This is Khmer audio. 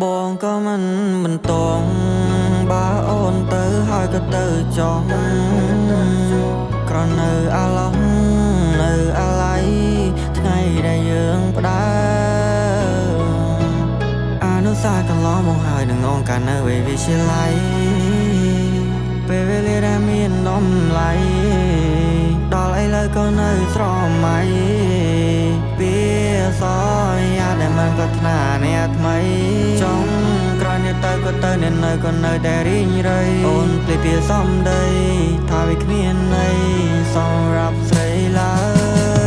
បងក៏មិនបន្តងបើអូនទៅហើយក៏ទៅចោះ ក្រនៅអាឡោះនៅអាឡ័យថ្ងៃដែលយើងផ្ដើមអនុសាសន៍កន្លងមកហើយនឹងអងកាលនៅវិទ្យាល័យពេលវេលាដែលមានតម្លៃដល់ឥឡូវក៏នៅស្រមៃពីសយាដែលមិនប្រាថ្នាអ្នកថ្មីចង់ក្រោយនេះទៅក៏ទៅអ្នកនៅក៏នៅតែរីងរៃអូនភ្លេចពីសំដីថាវាគ្មានន័យសម្រាប់ស្រីឡើយ។